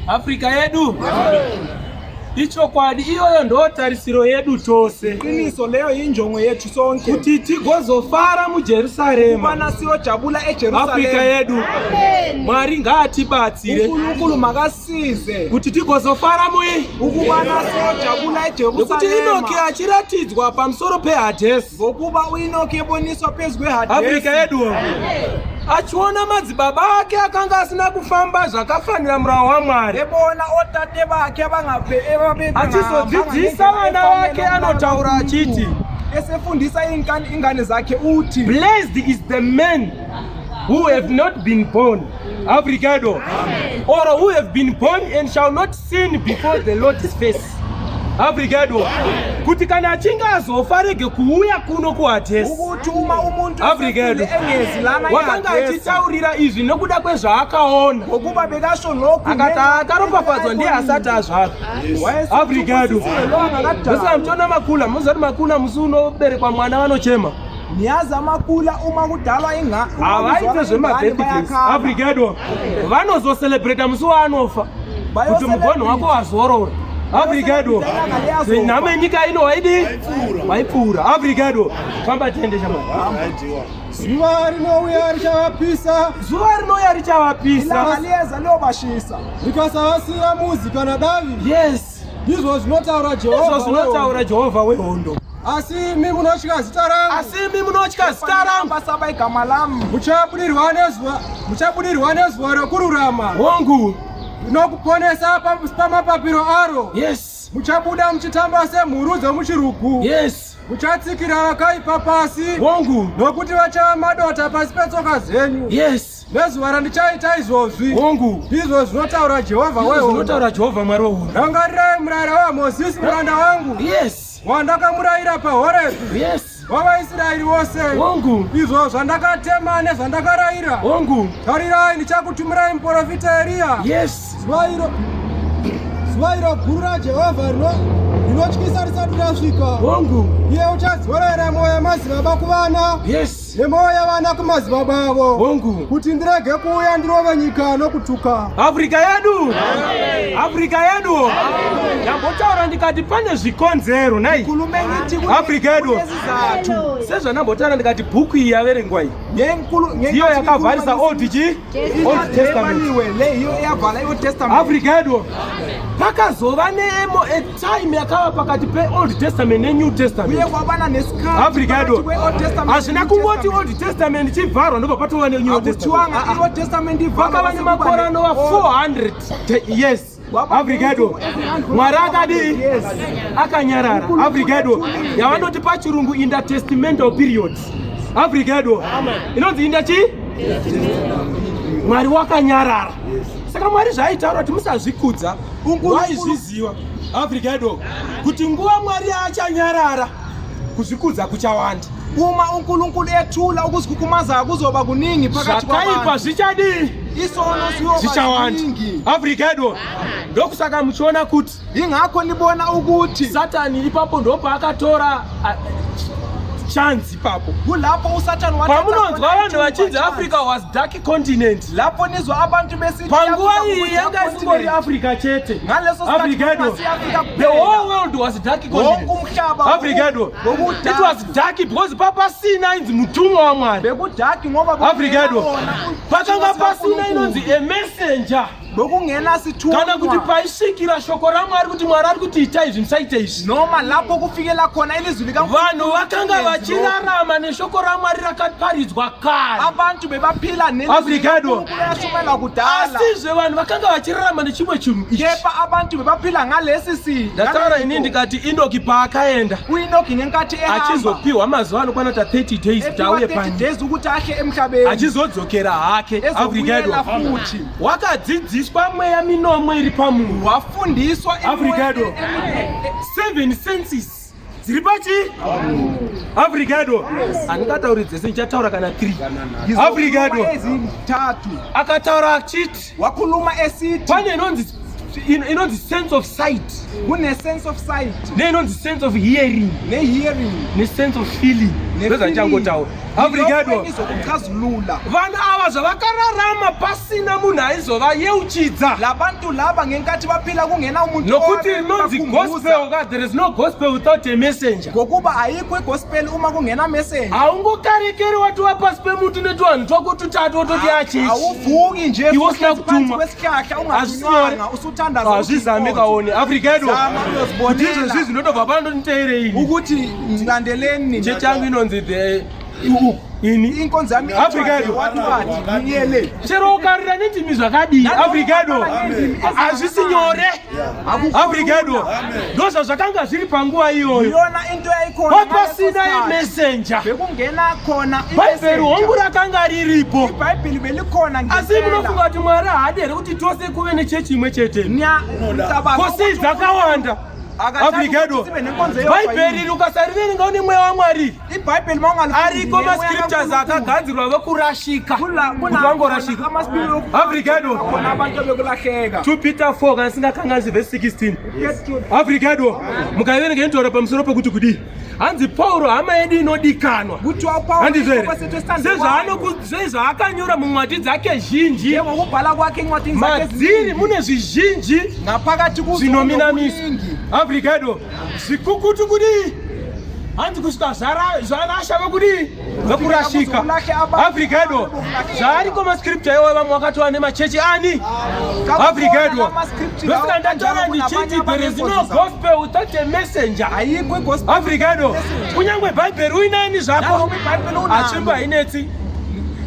Afrika yedu. Ichokwadi iyoyo ndo tarisiro yedu tose. Iqiniso leyo yinjongo yethu sonke. Kuti tigozofara muJerusarema. Ukubana siyojabula eJerusalema. Afrika yedu. Mwari ngaatibatsire. uNkulunkulu makasize. Kuti tigozofara mui. Ukubana siyojabula eJerusalema. Nekuti Enoki achiratidzwa pamusoro peHadhesi. Ngokuba uEnoki eboniswa phezu kweHadesi. Afrika yedu. Achiona madzibaba ake akanga asina kufamba zvakafanira murau waMwari. Ebona otate bakhe abangaphe ebabe Achizodzidzisa vana vake anotaura achiti esefundisa ingane zakhe uthi Blessed is the man who have not been born Africa yedu or who have been born and shall not sin before the Lord's face. Africa yedu kuti kana achinge azofa rege kuuya kuno kuHadhesi. Ukuthi uma umuntu Afrika yedu engezi lana wakanga eHadesi, achitaurira izvi nokuda kwezvaakaona ngokuba bekasho lokhu akati akaropafadzwa ndiye asati azvarwa. Afrika yedu ndosaka muchiona makula muziva kuti makula musi unoberekwa mwana vanochema. Niyazi amakula uma kudalwa inga havaite zvemabirthdays. Afrika yedu vanozocelebrata musi waanofa kuti mugonho wako wazorora. Afrika yedu nhamo yenyika ino waidii waipfuura. Afrika yedu famba tiende shamwari. Zuva rinouya richavapisa. Zuva rinouya richavapisa. Ilanga liyeza liyobashisa. Rikasavasiya muzi kana davi. Yes. Ndizvo zvinotaura Jehovha. Ndizvo zvinotaura Jehovha wehondo. Asi imi munotya zita rangu. Asi imi munotya zita rangu. Basaba igama lami. Muchabudirwa nezuva, muchabudirwa nezuva rokururama. Hongu. Rinokuponesa pamapapiro aro. Yes. Muchabuda muchitamba semhuru dzomuchirugu. Yes. Muchatsikira vakaipa pasi. Hongu. Nokuti vachava madota pasi petsoka dzenyu. Yes. Nezuva randichaita izvozvi. Hongu. Ndizvo zvinotaura Jehovha wehondo. Zvinotaura Jehovha Mwari wehondo. Rangarirai murayiro waMozisi muranda wangu. Yes. Wandakamurayira paHorebhi. Yes. WavaIsraeri vose. Hongu. Izvo zvandakatema nezvandakarayira. Hongu. Tarirai ndichakutumirai muprofita Eriya. Yes. Zuva iro guru raJehovha rinotyisa risati rasvika. Hongu. Iye uchadzorera mwoyo yamadzibaba kuvana. Yes. Nemwoyo yavana kumadzibaba avo. Hongu. Kuti ndirege kuuya ndirove nyika nokutuka. Afrika yedu. Afrika yedu. Ndambotaura ndikati pane zvikonzero nai. Khulume ngithi Afrika yedu. Kunezizathu. Sezvandambotaura ndikati bhuku iyi yaverengwa iyi. Ngenkulu Ndiyo yakavharisa Old chi? Old Testament. Ebaliwe le yiyo eyavala i-Old Testament. Afrika yedu. Pakazova neemo a time yakava pakati pe-Old Testament neNew Testament. Kuye kwabana nesikhathi Afrika yedu. phakathi kwe-Old Testament Hazvina ne-New kungoti Testament. Old Testament ichivharwa ndobva patova neNew Testament. Akuthiwanga i-Old Testament ivalwa Pakava kwase kuba nemakore anova ne- 400 years. Kwaba Afrika yedu. Mwari akadii? Akanyarara. Afrika yedu. Yavanoti pachirungu intertestamental period. Afrika yedu. Inonzi inda chi? Mwari wakanyarara. Saka Mwari zvaaitaura kuti musazvikudza, waizviziva. Afrika yedu. Kuti nguva Mwari yaachanyarara, kuzvikudza kuchawanda. Uma uNkulunkulu ethula ukuzikhukhumeza kuzoba kuningi phakathi Zvakaipa kwabantu. zvichadii? Isono siyoba Zvichawanda. siningi. Afrika yedu. Ndokusaka muchiona kuti Ingakho nibona ukuthi Satani ipapo ndopaakatora chance ipapo. Kulapho uSathane wathatha Pamunonzwa khona vanhu ithuba vachinzi chance. Africa was dark continent. Lapho nizwa abantu besithi Panguva Africa iyi kuyi yanga dark isingori continent. Africa chete. Ngaleso sikhathi Africa yedu. kungasi Africa The kuphela. whole world was dark continent. Wonke umhlaba Africa yedu. bokudark. It was dark because papasina inzi mutumwa waMwari. Bekudark ngoba Africa yedu. bekungena Pakanga pasina inonzi a messenger. Bekungena sithunywa. Kana kuti paisvikira shoko raMwari kuti Mwari ari kuti ita izvi musaite izvi. Noma lapho kufikela khona ilizwi likaNkulunkulu. Vanhu vakanga vachirarama neshoko raMwari rakaparidzwa kare. Abantu bebaphila nelizwi Afrika yedu. likaNkulunkulu elashumayelwa kudala. Asizve vanhu vakanga vachirarama nechimwe chinhu ichi. Kepha abantu bebaphila ngalesi si. Ndataura ini ndikati Enoki paakaenda uEnoki ngenkathi ehamba achizopiwa mazuva anokwana kuita 30 days kuti epiwa auye 30 panyika. days ukuthi ahle emhlabeni. Achizodzokera hake Afrika yedu. Ezobuyela futhi. Wakadzidziswa mweya minomwe iri pamunhu. Wafundiswa Afrika yedu. 7 senses dziri pachi Afrika yedu. Handingatauri dzese, ndichataura kana 3. Afrika yedu. Ezithathu. Akataura achiti wakhuluma esithi pane inonzi sense of sight. Kune sense of sight. Ne inonzi sense of hearing. Ne hearing. Ne sense of feeling. Ne Ndozvandichangotaura. feeling. Africa Lokhu yedu. engizokuchazulula. Vanhu ava zvavakararama pasina munhu aizovayeuchidza. Labantu laba ngenkathi baphila kungena umuntu Nokuti owabe rinonzi ebakhumbuza. gospel ka, there is no gospel without a messenger. Ngokuba ayikho igospel uma kungena messenger. Haungokarekeri watova pasi pemuti netuvanhu twako tutatu wototi yachechi. Awuvuki nje Iwe usina uhlezi phansi kutumwa. kwesihlahla Hazvisi ungathunywanga usuthandaza ukuthi Hazvizame inkonzo. kaone. Africa yedu. Zama uyozibonela. Kuti izvezvi zvinotobva pano nditeerei ini. Ukuthi ngilandeleni nina. Chechi yangu inonzi the ini. Inkonzo yami Africa yedu. wathi wathi ngiyele. Chero ukarira nendimi zvakadii Africa yedu. Hazvisi nyore. Africa yedu. Ndozvazvakanga zviri panguva iyoyo. Iyona into yayikhona. Papasina ngaleso sikhathi. imessenger. Bekungena khona Bhaibheri hongu i-messenger. rakanga riripo. IBhayibheli belikhona Asi munofunga kuti Mwari haadi here kuti tose kuve nechechi imwe chete? Ngiyacabanga Kosi ukuthi dzakawanda. akathandi Africa yedu. ukuthi sibe nenkonzo eyodwa Bhaibheri yini. ukasariverenga une mweya waMwari. IBhayibheli mawungalifundi Ariko ngemoya mascriptures kaNkulunkulu. akagadzirwa vekurashika. Kuna Kuti vangorashika. Africa yedu. khona abantu abekulahleka. 2 Peter 4 kana singakanganisi verse 16. Africa yedu. Mukaiverenga inotaura pamusoro pekuti kudii? Hanzi Pauro hama yedu inodikanwa. Kuthiwa uPawulo Handizvo here? isihlobo sethu esithandekayo. Sezvaakanyora mumwati dzake zhinji, Njengokubhala kwakhe encwadini zakhe madziri eziningi, mune zvizhinji ngaphakathi kuzo zvinominamisa. kunokuningi. Africa yedu. Zvikukutu kudii? Hanzi kusvika zvarasha vekudii? Vekurashika. Africa yedu. Zvaariko mascripture iwayo vamwe vakatova nemachechi ani? Africa yedu. Ndosaka ndataura ndichiti there is no gospel without a messenger. Ayikho igospel. Africa yedu. Kunyange Bhaibheri uinani zvako. Nanoma iBhayibheli unalo. Atsvimbo hainetsi.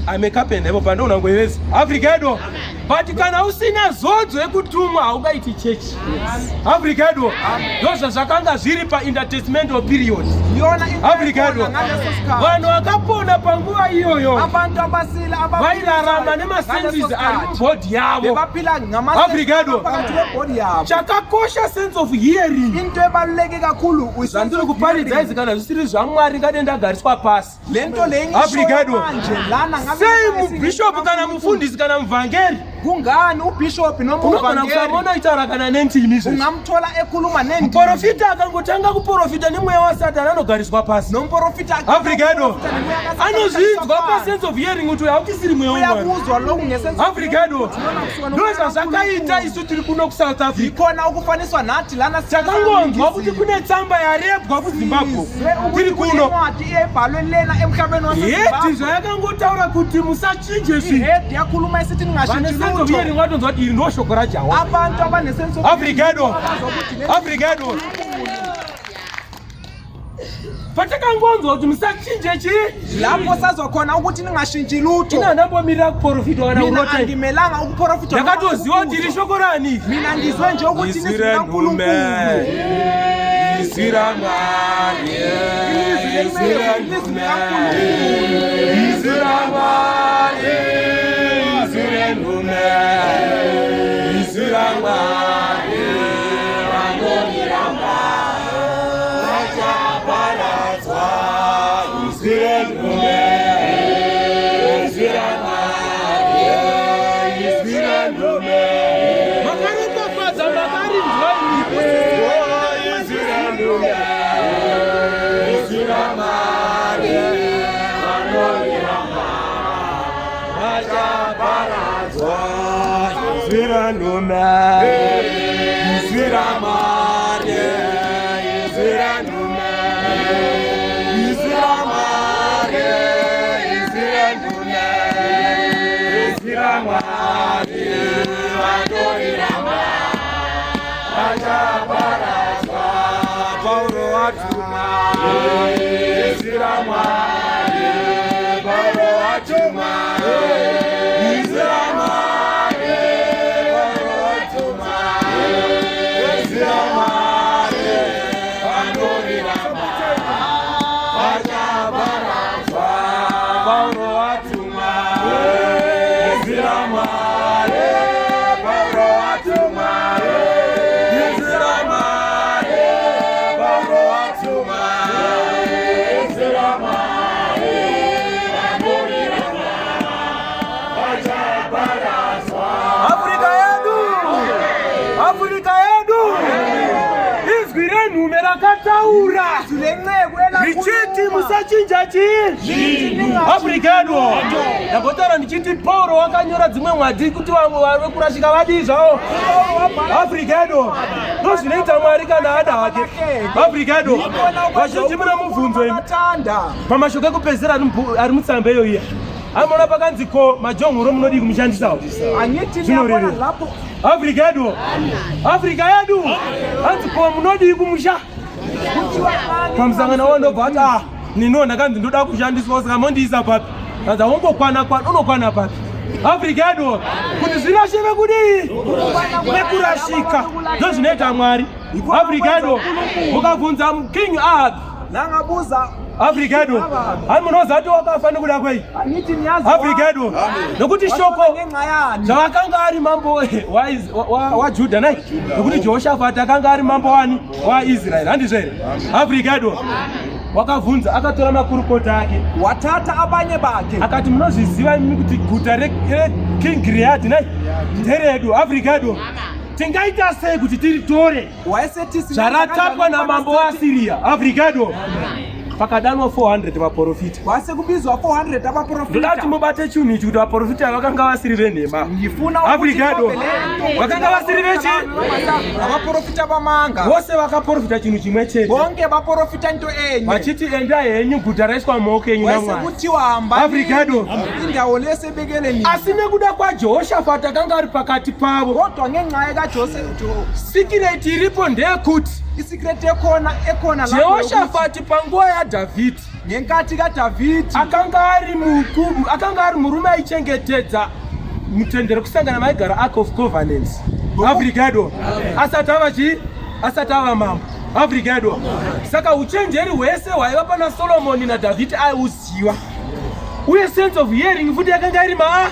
Amekapenda ipo pandoona ngoivezi. Africa yedu. But kana usina zodzo yekutumwa haukaiti chechi. Africa yedu. Ndozvazvakanga zviri paintertestamental period. Iyona into Africa yedu. ekhona ngaleso sikhathi. Vanhu vakapona panguva iyoyo Abantu abasile vairarama nemasenses ari mubhodhi yavo. Bebaphila Africa yedu. phakathi kwebhodi yabo. Chakakosha sense of hearing. Into ebaluleke kakhulu Zvandiri kuparidza idzi kana zvisiri zvaMwari ngade ndagariswa pasi. lento le Africa yedu. manje lana ngabe Sei mubhishopu kana mufundisi kana muvhangeri kungani ubishop noma unogona uvangeli kusamona achitaura kana nendimi izvezvi. ungamthola ekhuluma nendimi. Muprofita akangotanga kuprofita nemweya waSatani anogariswa pasi. Nomprofita Africa yedu. Anozvinzwa pasense of hearing kuti hautisiri mweya waMwari. Uyakuzwa lokhu ngesense of Africa yedu. hearing. Ndozvazvakaita isu tiri kuno kuSouth Africa. Yikhona ukufaniswa nathi lana Takangonzwa kuti kune tsamba yarebwa kuZimbabwe. Tiri kuno. Incwadi ebhalwe lena emhlabeni Hedi waseZimbabwe. zvayakangotaura kuti musachinje zvinhu. Ihedi yakhuluma isithi Vane ningashintshi sense of lutho. hearing vatonzwa kuti iri ndo shoko raJehovha. Abantu abanesense of Africa yedu. abazwa ukuthi le- Africa yedu. Patakangonzwa kuti musachinje chii? Lapho sazwa khona ukuthi ningashintshi lutho. Ina handambomirira kuprofitwa kana Mina kurota. angimelanga ukuprofitha noma Ndakatoziva kuti iri ukuzwa. shoko rani. Mina ngizwe nje ukuthi Izwi izwi likaNkulunkulu. Izwi raMwari. Ilizwi lelimele, ilizwi likaNkulunkulu. Izwi raMwari. Izwi renhume. Izwi raMwari. Vanoriramba vachaparadzwa. Izwi renhume. Izwi raMwari. Izwi renhume. Makaropafadza makarinzwa imi. Izwi renhume. Izwi raMwari. Vanoriramba vachaparadzwa. Izwi renhume. Izwi raMwari. Izwi renhume. Izwi raMwari. Izwi renhume. Izwi raMwari. Vanoriramba vachaparadzwa. Pauro watuma. Izwi raMwari. Pauro watuma. Izwi raMwari. Pauro watuma. Izwi raMwari. Vanoriramba vachaparadzwa. Pauro watuma. Izwi raMwari. Pauro watuma. Izwi raMwari. Pauro watuma. Izwi raMwari. rakataura richiti musachinja chii Afrika yedu. Ndambotaura ndichiti Pauro wakanyora dzimwe mwadhi kuti vamwe vari kurashika vadii zvavo. Afrika yedu ndozvinoita Mwari kana ada hake. Afrika yedu vazhinji mune mubvunzo imi pamashoko ekupedzisira ari mutsamba iyo iya amona pakanzi ko majonhoro munodii kumushandisawo zvinorevei Afrika yedu Afrika yedu hanzi ko munodii kumusha pamusangano wo ndobva ati ah nino ndakanzi ndoda kushandiswa saka mondiisa papi hanzi awongokwana kwana unokwana papi Afrika yedu kuti zvirashe vekudii vekurashika ndozvinoita Mwari Afrika yedu mukabvunza King Ahab Nangabuza Afrika yedu hai munoziva kuti wakafa nekuda kwei Afrika yedu nokuti shoko zvavakanga ari mambo waJudha nai nokuti Jehoshafati akanga ari mambo wani waIsraeri handizvo here Afrika yedu wakabvunza akatora makurukota ake watata abanye bake akati munozviziva imi kuti guta reKing Gilead nai nderedu Afrika yedu tingaita sei kuti tiritore zvaratapwa namambo waAsiria Afrika yedu pakadanwa 400 vaprofita kwase kubizwa 400 abaprofita ndoda kuti mubate chinhu ichi kuti vaprofita vakanga vasiri venhema ngifuna Afrika yedu vakanga vasiri vechi abaprofita bamanga vose vakaprofita chinhu chimwe chete bonke baprofita into enye vachiti endai henyu guta raiswa mumaoko enyu kwase naMwari kuthiwa hamba Afrika yedu indawo lesebekele nini asi nekuda kwaJehoshafati akanga ari pakati pavo kodwa ngenxa kaJose secret iripo ndeyekuti isecret ekhona ekhona lapho Jehoshafati panguva yaDhavhidhi ngenkathi kaDavidi akanga ari murume aichengetedza mutende rekusangana maigara Ark of Covenant Afrika yedu asati ava chii asati ava mambo Afrika yedu saka uchenjeri hwese hwaiva pana Solomoni naDhavhidhi aiuziva uye sense of hearing futi yakanga iri maa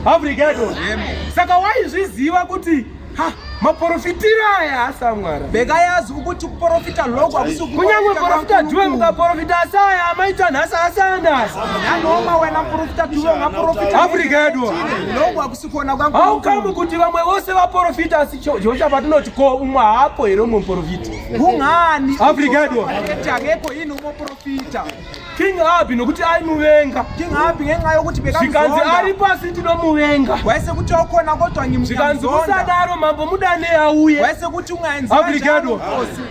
Afrika yedu saka waizviziva kuti ha maprofitiro aya asamwara bekayazi ukuthi ukuprofita lokhu kunyange profita Dhuwe mukaprofita asaya amaita nhasi asaya nhasi nanoma wena mprofita Dhuwe ungaprofita Afrika yedu lokhu akusikhona haukamu kuti vamwe vose vaprofita asi Jehoshafati unoti ko umwe haapo here umwe muprofita kungani Afrika yedu ethi akekho yini umuprofita King Ahab nokuti aimuvenga King Ahab ngenxa yokuthi zvikanzi bekamzonda ari pasi ndinomuvenga wayesekuthi ukhona kodwa zvikanzi ngimzonda musadaro mambo mudane auye wayesekuthi ungayenzi Afrika yedu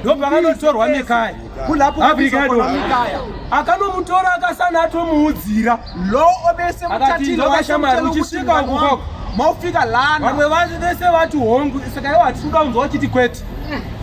ndopakanotorwa Mikaya kulapho Afrika yedu kubizwa khona Mikaya akanomutora akasana atomuudzira lo obese Akati, muthathile "Ndoka shamwari, uchisvika uku kwako." mawufika lana vamwe vacho vese vati hongu saka iwo hatisi kuda kunzwa uchiti kwete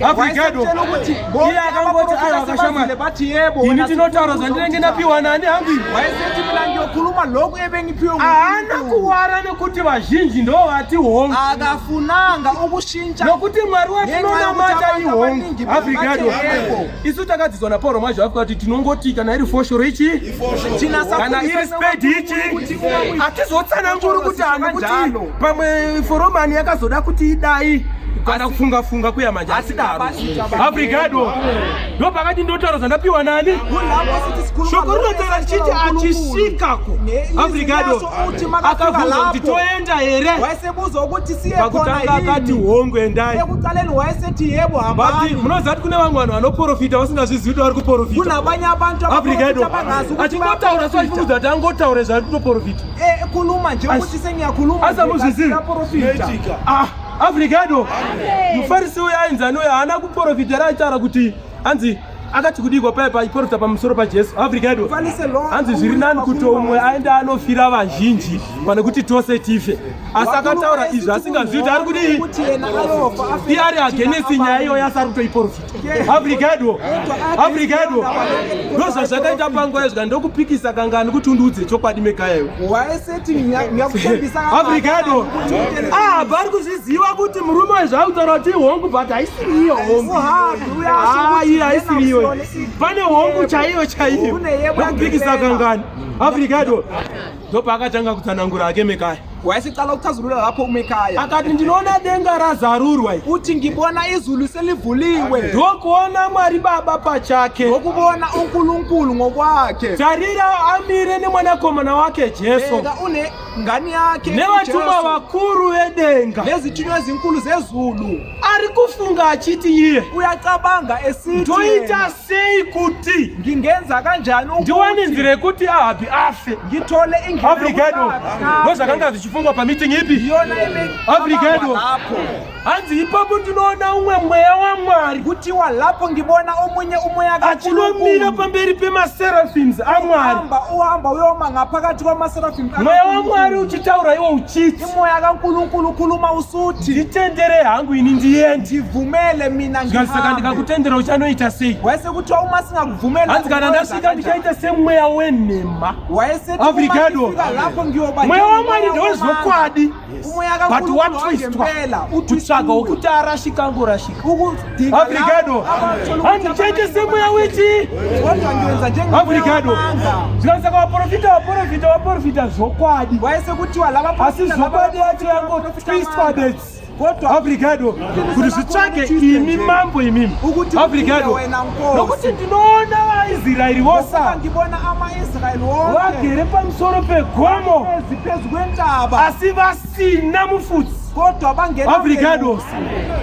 Afrika yedu wayesekuthi ukuthi iye akangoti aiwa kashamwari bathi yebo ini wena tinotaura sifuna zvandinenge ukuzwa ndapiwa nani hangu ini wayesethi mina ngiyokhuluma lokhu ebengiphiwe haana nguNkulunkulu. kuwara nekuti vazhinji ndo vati hongu akafunanga ukushintsha nokuti Mwari watinonamata Ngenxa yokuthi ihongu abantu abaningi Afrika yedu bathi yebo. isu takadzidzwa naPauro mwazvo Afrika kuti tinongoti kana iri foshoro ichi Thina kana iri spade ichi hatizotsananguri kuti hanhu kuti Kanjalo. pamwe foromani yakazoda kuti idai kana kufunga-funga kuya manje asidaro Afrika yedu ndo pakati ndotaura zvandapiwa nani kulapho sithi sikhuluma shoko lokhu rinotaura richiti esithola uNkulunkulu. achisvikako Ne- Afrika yedu izwi laso uthi makafika akabvunza kuti lapho. toenda here wayesebuzwa ukuthi siye khona pakutanga akati yini hongu endai ekuqaleni wayesethi yebo but hambani munoziva kuti kune vamwe vanhu vanoprofita vasingazvizivi kuti vari kuprofita kunabanye abantu Afrika yedu abaprofita bangazi ukuthi achingotaura so achifungudzwa kuti angotaure zvari kutoprofita Eh, ekhuluma nje ukuthi sengiyakhuluma Asa muzvizivi? profita Ah, Afrika yedu mufarisi uyo ainzani uyo haana kuprofita raitaura kuti anzi akati kudikwa paya pachiprofita pamusoro paJesu Afrika yedu Mufalisi lo hanzi zviri nani kuti umwe aende anofira vazhinji pane kuti tose tife asi akataura izvi asingazivi kuti ari kudii ukuthi yena ayofa afe iye ari against nyaya iyoyo asi ari kutoiprofita Afrika yedu Afrika yedu ndozvazvakaita panguva izvo ndokupikisa kangani kuti undiudze chokwadi mekayayo wayesethi ngiyakuthembisa Afrika yedu ah vari kuzviziva kuti murume wezvaakutaura kuti hongu but haisiri iyo hongu Ah, iye haisiri iyo pane hongu chaiyo chaiyo Kune yebo ndokupikisa yangempela. kangani Afrika yedu ndopaakatanga kutsanangura ake Mekaya Wayesecala ukuchazulula lapho uMikhaya. Akati ndinoona denga razarurwa. Uthi ngibona izulu selivuliwe. Ndokuona Mwari Baba pachake. Ngokubona uNkulunkulu ngokwakhe. Tarira amire nemwanakomana wake Jesu. Bheka une ngani yakhe nevatumwa vakuru vedenga. Nezithunywa ezinkulu zezulu. Ari kufunga achiti iye. Uyacabanga esithi. Ndoita sei kuti ngingenza kanjani ukuthi ndiwane nzira yekuti Ahabhi afe ngithole indlela Afrika yedu ndozvakanga zvichifungwa pameeting ipi iyona Afrika yedu lapho hanzi ipapo ndinoona umwe mweya waMwari kuthiwa lapho ngibona omunye umoya achinomira pamberi pemaserafims aMwari uhamba uhamba uyoma ngaphakathi kwamaserafim mweya waMwari uchitaura iwo uchiti imoya kaNkulunkulu ukhuluma usuthi nditendere hangu ini ndiende ndivumele mina zvikanzi saka ngihambe ndikakutendera uchanoita sei wayese kuthiwa uma singakuvumela hanzi kana ndasvika ndichaita semweya wenhema wayesethi Afrika uma yedu. ngifika lapho ngiyoba mweya waMwari njengomoya wamanga. ndewezvokwadi Umoya but kaNkulunkulu watwistwa wangempela kutsvaga wokuti arashika angorashika ukudinga Afrika yedu labo abathola ukuthi handichaite semweya wechi kodwa ngiwenza njengomoya Afrika yedu wamanga. zvikanzi saka vaprofita vaprofita vaprofita zvokwadi Wayesekuthiwa laba asi zvokwadi yacho yangotwistwa bedzi kodwa Afrika yedu kuti zvitsvage imi mambo imimi Ukuthi Afrika yedu wena Nkosi. nokuti ndinoona vaIsraeri ngokuba vose ngibona ama-Israyeli wonke vagere pamusoro pegomo ezi phezu kwentaba asi vasina mufudzi kodwa bangena Afrika yedu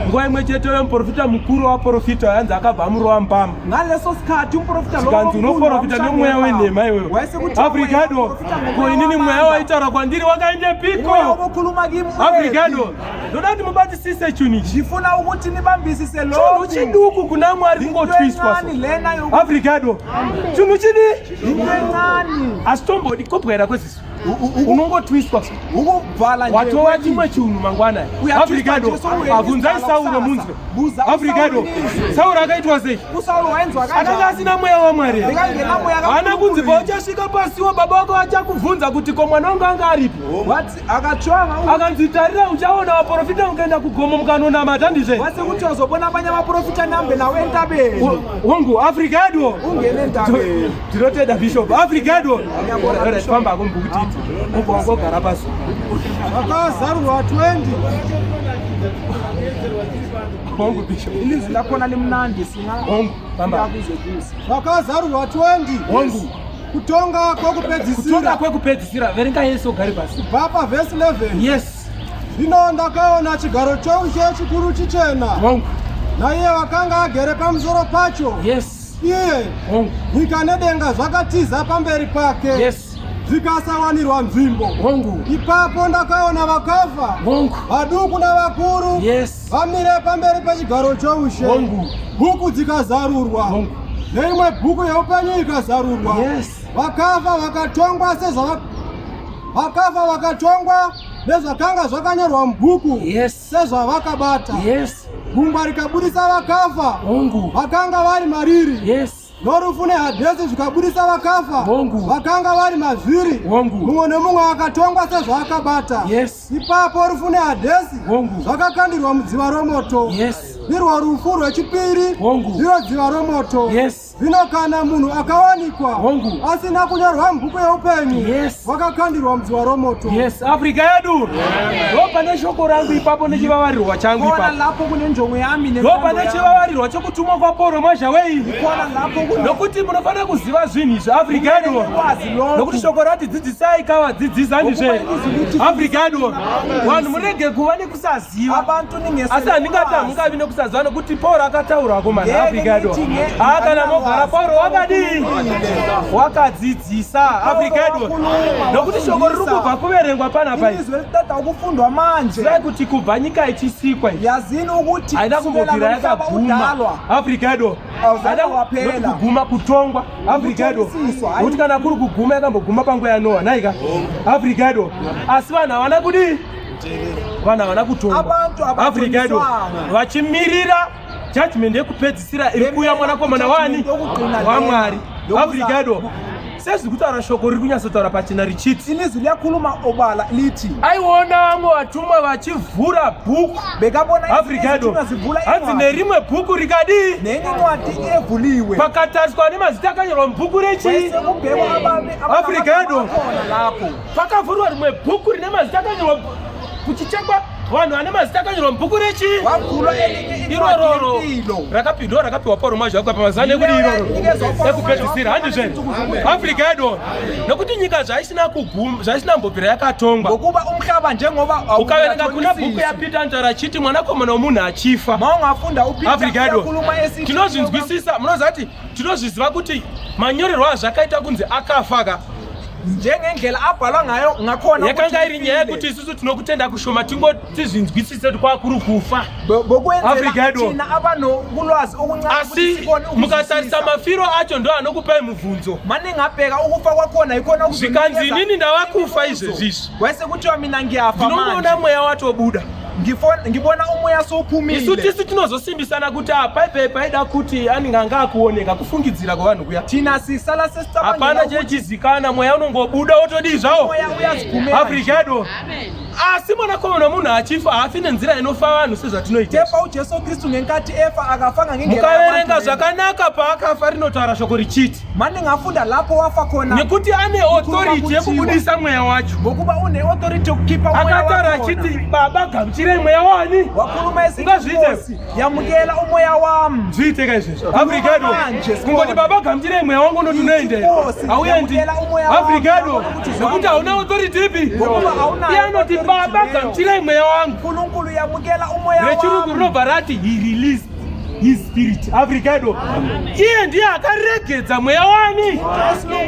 nguva imwe chete yomuprofita mukuru waprofita yanzi akabva amurova mbama ngaleso sikhathi umprofita zvikanzi unoprofita nemweya wenhema iwewe Afrika yedu ko inini mweya waitaura kwandiri wakaendepiko obukhuluma kimi Afrika yedu ndoda kuti mubatisise chinhu ichi ngifuna ukuthi nibambisise chinhu lokhu chiduku kuna Mwari kungotwiswa encane lena yokuthi Afrika yedu chinhu chidi into encane asitombodi kobwaira kweziso unongotwiswa ukuvala nje watova chimwe chinhu mangwana Uyatwiswa Afrika yedu nje, sowuyenza abvunzai isidala Sauro kusasa. munzwe Buza Afrika yedu uSawuli nizwe. Sauro akaitwa sei uSawuli wayenziwa akanga kanjani asina mweya waMwari Bekangena mweya haana kunzi kaNkulunkulu. pauchasvika pasiwo baba wako vachakubvunza kuti ko mwana wangu anga aripi wathi akatshwanga akanzi tarira uchaona vaprofita mukaenda kugomo mukanonamata ndizve wase kuthi uzobona abanye abaprofita nihambe nawo entabeni hongu Afrika yedu ungene entabeni tinotenda bishop Afrika yedu Ngiyabona, Bishop. fambako mubhuku titi ubva wangogara pasi Zvakazarurwa 20 hongu bishop ilizwi lakhona limnandi singa hongu famba kuze kuze Zvakazarurwa 20 hongu kutonga kutonga kwokupedzisira kwekupedzisira verenga yesu ugare pasi kubva pavhesi 11 yes Zvino ndakaona chigaro choushe chikuru chichena hongu naiye wakanga agere pamusoro pacho yes iye hongu nyika nedenga zvakatiza pamberi pake yes zvikasawanirwa nzvimbo hongu ipapo ndakaona vakafa hongu vaduku navakuru yes vamire pamberi pechigaro choushe hongu bhuku dzikazarurwa Hongu. neimwe bhuku yeupenyu ikazarurwa Yes. vakafa vakatongwa sezvava vakafa vakatongwa nezvakanga zvakanyorwa mubhuku yes sezvavakabata yes gungwa rikabudisa vakafa hongu vakanga vari mariri yes norufu nehadhesi zvikabudisa vakafa Hongu. vakanga vari mazviri Hongu. mumwe nemumwe akatongwa sezvaakabata yes ipapo rufu nehadhesi Hongu. zvakakandirwa mudziva romoto yes ndirwo rufu rwechipiri Hongu. ndiro dziva romoto yes zvino kana munhu akawanikwa Hongu. asina kunyorwa mubhuku yeupenyu Yes. wakakandirwa mudziva romoto yes Afrika yedu ndo pane shoko rangu ipapo nechivavarirwa changu khona ipapo lapho kunenjongo yami ndo nentando pane yami. chivavarirwa chokutumwa kwaPauro Mwazhawei khona lapho kune nokuti munofanira kuziva zvinhu izvi Afrika yedu Nikwazi lokhu. nokuti shoko rati dzidzisai kavadzidzisa ndizve Ngokuba ilizwi lithi Afrika yedu vanhu murege kuva nekusaziva abantu asi handingati hamungavi nekusaziva nokuti Pauro akataurako mana Ngeke Afrika yedu ngithi nge- haa kana mogara Pauro wakadii wakadzidzisa Afrika yedu wakhuluma, nokuti shoko riri kubva kuverengwa panapa ilizwi eliqeda ukufundwa manje zivai kuti kubva nyika ichisikwa iyi yazini ukuthi haina kusukela kumbobvira lo mhlaba yakaguma udalwa Afrika yedu Awuzange Haina waphela. noti kuguma kutongwa Afrika yedu Kutonisiswa, hayi. nokuti kana kuri kuguma yakamboguma panguva yaNoa naika Afrika yedu asi vanhu havana kudii vanhu havana kutongwa Abantu Afrika yedu abatoniswanga. vachimirira judgment yekupedzisira iri kuuya mwanakomana wani Judgment yokugcina waMwari lena. Afrika yedu Sezviri kutaura shoko riri kunyatsotaura pachena richiti Ilizwi liyakhuluma obala lithi aiona vamwe vatumwa vachivhura bhuku bekabona Afrika yedu izithunywa zivula hanzi incwadi nerimwe bhuku rikadii nenye incwadi evuliwe pakatariswa nemazita akanyorwa mubhuku rechii Kwese kubhekwa ababe Afrika yedu. abakhona lapho pakavhurwa rimwe bhuku rine mazita akanyorwa kuchichekwa vanhu vane mazita akanyorwa mubhuku rechii wavulwa elinye incwadi irororo yempilo rakapindwa rakapiwa pauro mazvo akapa mazana ekuti iroro ekupedzisira handizve afrika yedu nokuti nyika zvaisina kuguma zvaisina mbobvira yakatongwa ngokuba umhlaba njengoba ukaverenga kuna bhuku yapita anotaura achiti mwanakomana womunhu achifa ma ungafunda uPeter afrika yedu uyakhuluma esithi tinozvinzwisisa munoziva kuti tinozviziva kuti manyorerwo azvakaita kunzi akafa ka njengendlela abhalwa ngayo ngakhona yakanga iri nyaya yekuti isusu tinokutenda kushoma tingotizvinzwisise kuti kwakuri kufa bokwenzela Afrika yedu. thina abanokulwazi okuncane ukuthi asi sibone mukatarisa ukuzwisisa. mafiro acho ndo anokupai mubvunzo maningabheka ukufa kwakhona ikhona zvikanzi inini ndava kufa izvezvi izvi kwese kuthiwa mina ngiyafa manje ndinongoona mweya watobuda Ngibona umoya isu sowuphumile tisu tinozosimbisana kuti apaipai paida kuti anenge anga akuoneka kufungidzira kwavanhu kuya thina sisala hapana sesicabangela ukuthi chechizikana mweya unongobuda wotodii zvawo umoya uyaziphumela afrika yedu asi mwanakomana womunhu achifa haafi nenzira inofa vanhu sezvatinoita kepha uJesu Kristu ngenkathi efa akafanga ngendlela mukaverenga yabantu. zvakanaka paakafa rinotaura shoko richiti Maningafunda lapho wafa khona nekuti ane authority yekubudisa mweya wacho ngokuba une-authority yokukhipha umoya akataura wakhona. achiti baba gamuchirai mweya wani wakhuluma esithi Ungazviite? Nkosi, yamukela umoya wami zviiteka izvezvo afrika yedu manje, kungoti sibone. baba gamuchirai mweya wangu unoti unoende Nkosi, hauendi yamukela umoya wami, afrika yedu ukuthi nekuti hauna authority ipi Ngokuba awunayo iye anoti authority baba leyo. gamuchirai mweya wangu uNkulunkulu yamukela umoya rechirungu wami rinobva rati he released his spirit afrika yedu iye ndiye akaregedza mweya wani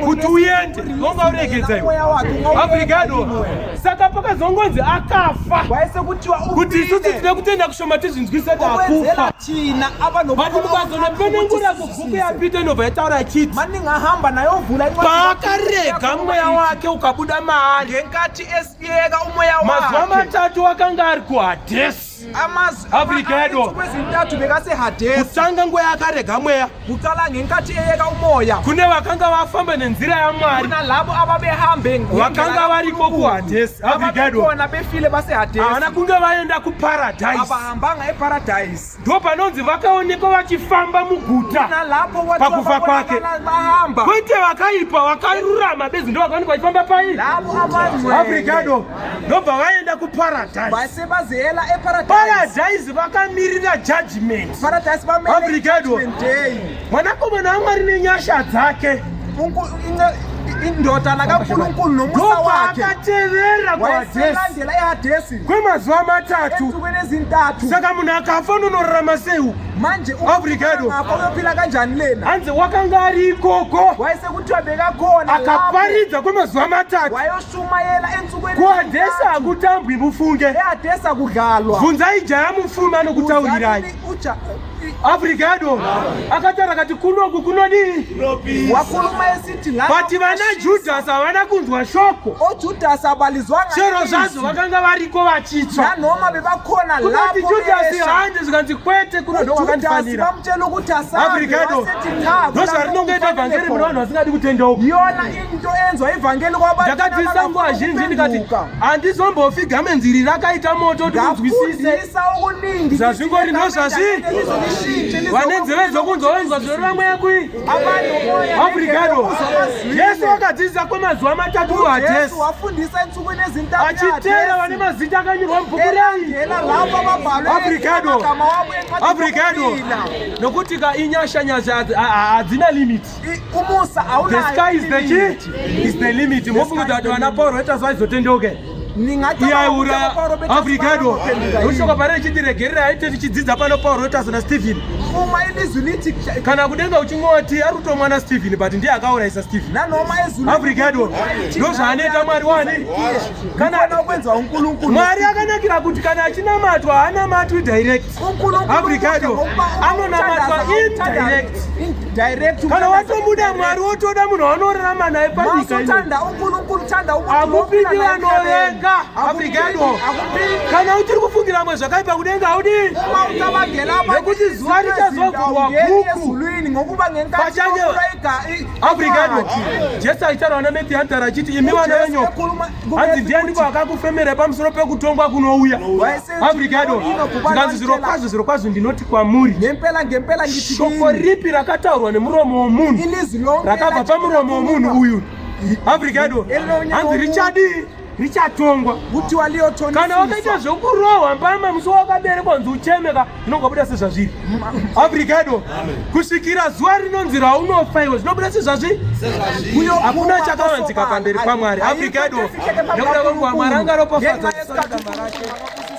kuti uende wonga uregedza iwe umoya wakhe ungawuyeka afrika yedu yini wena? saka pakazongonzi akafa kwayesekuthiwa kuti isusu ufile tine kutenda kushoma tizvinzwise kuti ukwenzela akufa thina but mukazonopenengura kubhuku yapita inobva yataura achiti maningahamba nayovula incwadi paakarega mweya wake ukabuda maari ngenkathi esiyeka umoya mazuva wakhe matatu akanga ari kuhadhesi Afrika yedu. insuku ezintathu bekasehadesi kutanga nguva yakarega mweya kuqala ngenkathi eyeka umoya kune vakanga vafamba nenzira yamwari kunalabo ababehambe ngendlela vakanga variko kuhadhesi afrika yedu ababekhona befile basehadesi havana kunge vaenda kuparadhaisi abahambanga eparadise ndo panonzi vakaonekwa vachifamba muguta nalapho kwathiwa Pakufa kwakhe. babonakala bahamba kwete vakaipa vakarurama bedzi ndo vakaonekwa vachifamba pai labo abangcwele afrika ndobva vaenda kuparadhaisi basebaziyela eparadise paradhaisi vakamirira judgment paradise bamele Afrika yedu. judgment day mwanakomana wamwari nenyasha dzake Indodana kaNkulunkulu nomusa wakhe ndopaakatevera kuhadhesi wayeselandela ehadesi kwemazuva matatu ensukwini ezintathu saka munhu akafa unonorarama sei uku manje Afrika yedu. ngapha uyophila kanjani lena hanzi wakanga ari ikoko wayesekuthiwa bekakhona lapho akaparidza kwemazuva matatu wayoshumayela ensukwini kuhadhesi ezintathu. hakutambwi mufunge ehadesi akudlalwa bvunzai jaya mupfumi anokutaurirai Uzani afrika yedu akataura kati kunoku kunodii wakhuluma esithi la but vana judhasi havana kunzwa shoko oJudas abalizwanga chero ilizwi. zvazvo vakanga variko vachitsva nanoma bebakhona kunoti lapho judhasi besha. hande zvikanzi kwete kuno uJudas ndowakandifanira bamtshela ukuthi asambe afrika yedu wasethi cha ndozvarinongoita vhangeri mune vanhu vasingadi kutendeuka yona into enziwa ivhangeli kwabantu ndakadzidzisa nguva zhinji ndikati handizombofi gamenziri rakaita moto kuti unzwisise ngafundisa okuningi Zvazvingori ndozvazvi. Vane nzeve dzokunzwa vainzwa zvinoreva mweya kui afrika yedu jesu akadzidzisa kwemazuva matatu kuhadhesi Jesu wafundisa ensukwini ezintathu achiteera vane mazita akanyorwa mubhuku rei elandela lapho ababhalwe Afrika yedu. amagama wabo encwadini afrika yedu yokuphila. nokuti ka inyasha nyasha hadzina limit Umusa the awunayo sky is the ilimit. chi is the limit mofunga kuti vana pauro vaita vaizotendeuke Ningacabanga ukuthi iyaura abaPaul afrika yedu baphenduka yini. noshoko pare richiti regerera aite tichidzidza pano pauro tazo nastephen Uma ilizwi lithi kana kudenga uchingoti ari kutomwana stephen but ndiye akaurayisa stephen nanoma ezulwini afrika yedu ndozvaanoita mwari wani kana kana okwenziwa uNkulunkulu mwari akanakira kuti kana achinamatwa haanamatwi direct uNkulunkulu Afrika yedu ngokuba anonamatwa indirect indirect kana watomuda mwari wotoda munhu waunorarama naye panyika ino masuthanda uNkulunkulu Uthanda ukuthi Hamupindi wophila la emhlabeni. vanovenga. Afrika yedu. Akupindi. Kana uchiri kufungira vamwe zvakaipa kudenga haudi. Uma ucabangela abanye Nekuti zuva izinto ezinto, richazovhurwa awungeni bhuku. ezulwini ngokuba ngenkathi Pachange- kuvulwa Afrika yedu. incwadi. Jesu achitaura naMatthew Hunter achiti imi vana uJesu venyoka. ekhuluma Hanzi kuMatthew ndiani ukuthi- akakufemerai pamusoro pekutongwa kunouya. Wayesenti Afrika yedu. ino kuba Zvikanzi zvirokwazvo zvirokwazvo ndinoti kwamuri. Ngempela ngempela ngithi Shoko kini, ripi rakataurwa nemuromo womunhu ilizwi lonke rakabva pamuromo womunhu uyu. Afrika yedu. Hanzi richadii? Richatongwa. kuthiwa Kana wakaita liyothonisiswa. zvekurohwa mbama musi wakaberekwa nzi uchemeka zvinongobuda sezvazviri. Afrika yedu. Kusvikira zuva rinonzi raunofa iwe zvinobuda sezvazviri. Hakuna chakavanzika pamberi paMwari. Afrika yedu. Nekuda kwenguva Mwari angaropafadza Ngenxa yesikhathi gamba rake.